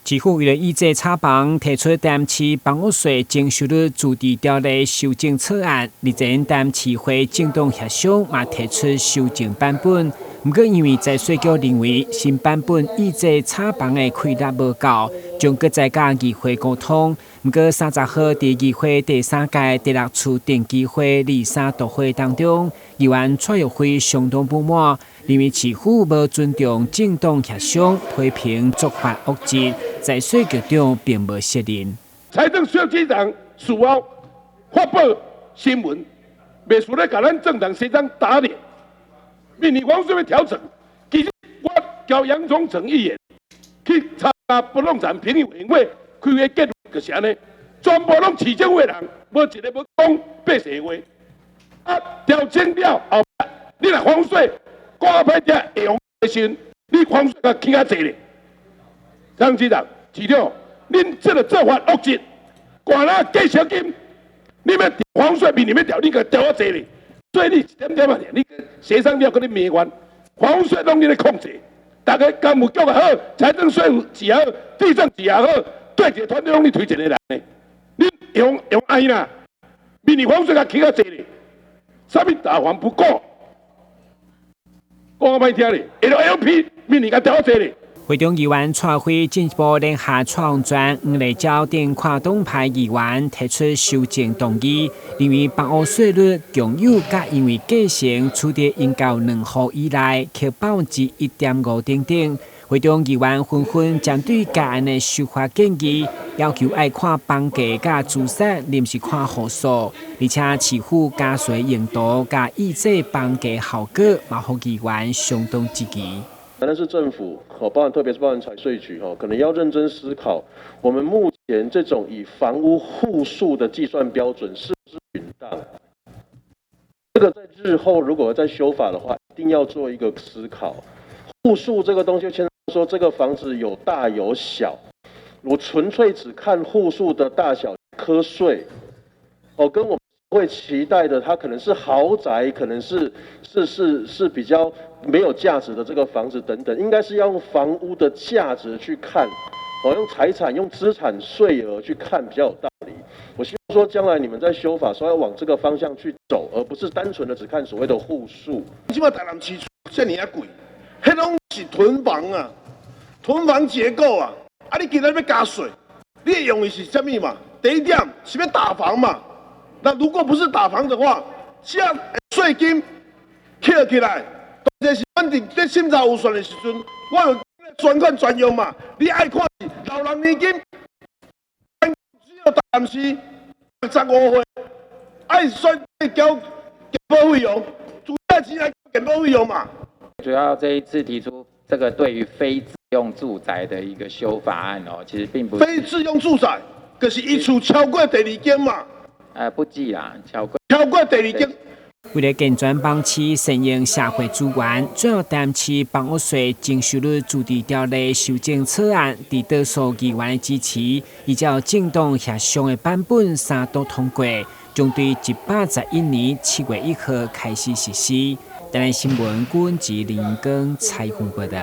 市府為了抑制炒房，提出台南市房屋稅徵收率自治條例修正草案。日前，台南市會政黨協商嘛提出修正版本，毋過因為財稅局認為新版本抑制炒房的氣力無夠，將閣再佮議會溝通。毋過30號佇議會第三屆第六次定期會二三度會當中，議員蔡玉輝相當不滿，認為市府無尊重政黨協商，批評做法惡質，財稅局長並無責任。財政稅局長事後發布新聞，袂輸咧共咱政黨協商打臉。明年房稅欲調整，其實我交楊宗成議員去參加不動產評議委員會開會結論就是按呢，全部攏市政府的人，無一个欲講百姓話。啊，調整了後，你若房稅講較歹聽會用的時陣，你房稅閣起較濟咧。張市長、市長，恁這个做法惡質，寒若計小金，你欲調房稅，明年欲調，你閣調較濟咧。所以你一點點仔，你協商了閣咧埋怨，房稅攏你咧控制，逐家工務局也好，財政稅務也好，地政局也好，對一个團隊攏你推一個人呢。你用用愛啦，明年房稅閣起較濟咧，啥物大房不顧，講較歹聽咧，LLP 明年閣調較濟咧。會中議員蔡輝進一步聯合蔡洪泉、黃麗嬌等跨黨派議員提出修正動議，認為房屋稅率共有佮因為繼承取得應交兩戶以內，扣1.5%等等。會中議員紛紛針對該案的修法建議，要求愛看房價佮資產，毋是看戶數，而且市府加稅用途佮抑制房價效果，嘛予議員相當質疑。台南市政府，包含特別是包含財稅局，可能要認真思考，我們目前這種以房屋戶數的計算標準是不是允當？這個在日後如果再修法的話，一定要做一個思考。戶數這個東西，牽涉說這個房子有大有小，我純粹只看戶數的大小課稅，哦，跟我們會期待的，它可能是豪宅，可能是比較沒有價值的這個房子等等，應該是要用房屋的價值去看，哦，用財產、用資產稅額去看比較有道理。我希望說，將來你們在修法，說要往這個方向去走，而不是單純的只看所謂的戶數。這擺台南市這爾仔貴，彼攏是囤房啊，囤房結構啊，啊，你今仔欲加稅，你的用意是啥物嘛？第一點是欲打房嘛？那如果不是打房的話，這稅金扣起來，當然是反正在審查預算的時陣，我有專款專用嘛。你愛看是老人年金，只有台南市65歲，愛選交健保費用，主要錢來健保費用嘛。主要這一次提出這個對於非自用住宅的一個修法案哦，其實並不是非自用住宅，就是一厝超過第二間嘛。不計啦，超過超過第二間。為了健全房市善用社會資源，最後台南市房屋稅徵收率自治條例修正草案，佇多數議員的支持，依照政黨協商的版本三讀通過，將對111年7月1號開始實施。台南新聞郭文吉林耕採訪報道。